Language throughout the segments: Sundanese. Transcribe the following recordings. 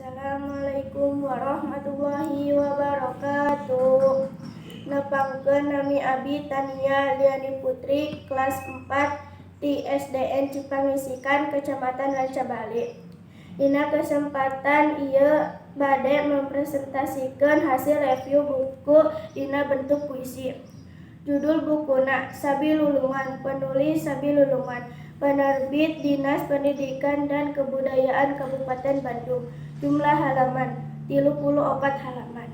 Assalamualaikum warahmatullahi wabarakatuh. Nepangkeun, nami abi Tania Liani Putri, kelas 4 di SDN Cipangisikan, Kecamatan Rancabali. Dina kesempatan ieu bade mempresentasikan hasil review buku dina bentuk puisi. Judul bukuna Sabilulungan, penulis Sabilulungan, penerbit Dinas Pendidikan dan Kebudayaan Kabupaten Bandung. Jumlah halaman 34 halaman.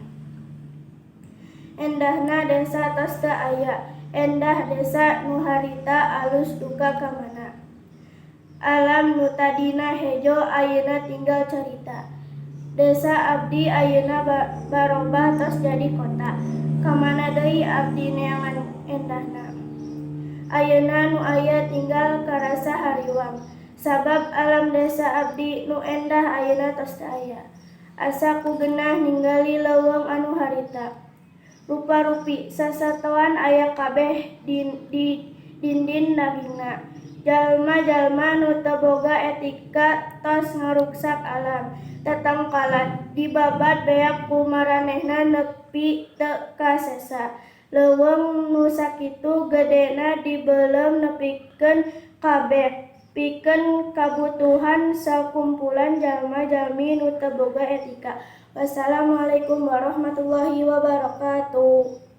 Endahna desa tos teu aya. Endah desa nu harita alus duka kamana. Alam nu tadina hejo ayeuna tinggal carita. Desa abdi ayeuna barobah tos jadi kota. Kamana deui abdi neangan endahna. Ayeuna nu aya tinggal karasa hariwang. Sabab alam desa abdi nu endah ayeuna tos teu aya. Asa ku geunah ningali leuweung anu harita. Rupa-rupi sasatoan aya kabeh di dindin dagingna. Jalma-jalma nu teu boga etika tos ngaruksak alam. Tatangkalan dibabad beak ku maranehna nepi teu kasesa. Leuweung nu sakitu gedena dibeuleum nepikeun ka beak pikeun kabutuhan sakumpulan jalma-jalmi nu teu boga etika. Wassalamualaikum warahmatullahi wabarakatuh.